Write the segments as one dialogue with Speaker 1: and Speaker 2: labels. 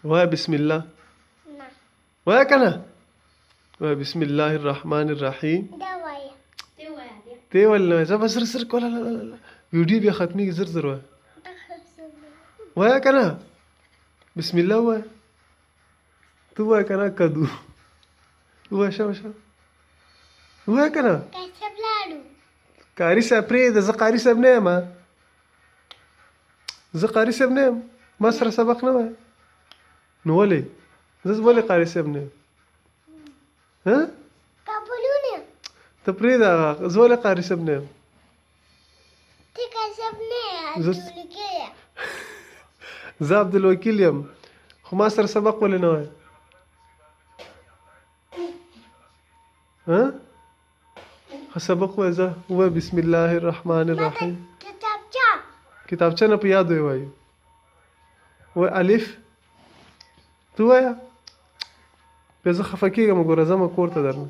Speaker 1: وایه بسم الله.
Speaker 2: نه.
Speaker 1: وایه که نه؟ وایه بسم الله الرحمن الرحیم.
Speaker 2: دا وایه.
Speaker 1: ته ولې نه وایې؟ ځه بس زر زر کوه، لا لا لا، ویډیو بیا ختمېږي، زر زر وایه. وایه که نه؟ بسم الله وایه. ته وایه که نه؟ کدو وایه. شه شه وایه که نه؟ قاري صاحب پرېږده، زه قاري صاحب نه یم. زه قاري صاحب نه یم، ما سره سبق نه وایه. نو ولې زه ولې قاري صاحب نه یم؟ ها؟ ته پرېږده، زه ولې قاري صاحب نه یم؟
Speaker 2: ته قاري صاحب نه یې.
Speaker 1: زه عبدالوکیل یم، خو ما سره سبق ولې نه وایې؟ ها؟ ښه سبق ووایه، ځه ووایه بسم الله الرحمن الرحیم.
Speaker 2: کتابچه.
Speaker 1: کتابچه نه، په یاد یې وایو. وایه الف. ته وایه، بیا زه خفه کېږم. ګوره ځمه کور ته درنه.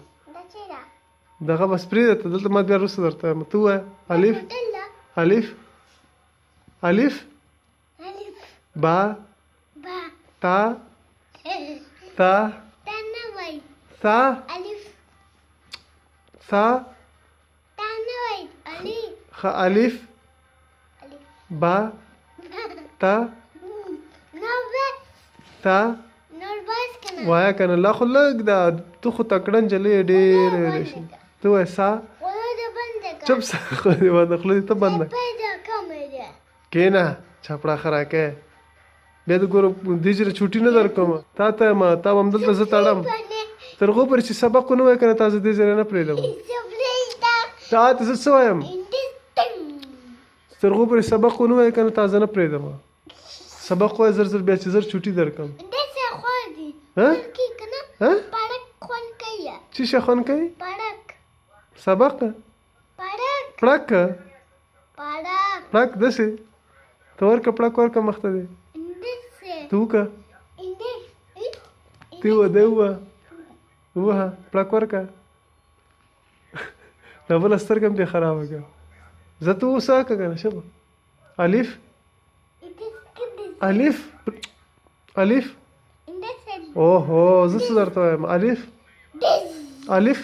Speaker 1: دغه بس پرېږده ته دلته، ما بیا وروسته درته وایم. ته ووایه الف. الف الف با تا تا تا ثا خ الف با تا تا وایه که نه؟ لا خو لږ ده، ته خو تکړه نجلۍ یې، ډېر ویلی شي. ته وایه سا. چپ سه، خوله دې بنده، خوله دې ته بنده کښېنه. چپړه خراکه بیا د ګوره دې جره چوټي نه درکوم تا ته یم، تا به همدلته زه تړم تر هغو پورې چې سبق ونه وایې. که نه تا زه دې ځای نه پرېږدم. تا ته زه څه وایم؟ تر هغو پورې سبق ونه وایې که نه تا زه نه پرېږدم. سبق وایه زر زر، بیا چې زر چوټي درکم. ها ها، څه شی خوند کوي؟ سبق پړک پړک داسې ته ورکه، پړک ورکه مخته دی. ته وکړه، ته ووه، دی ووه، ووهه، پړک ورکه. دا بله سترګه هم پرې خرابه کړه. زه ته اوس وکړه که نه؟ شه الف الف الف. اوهو، زه څه درته وایم؟ الف الف.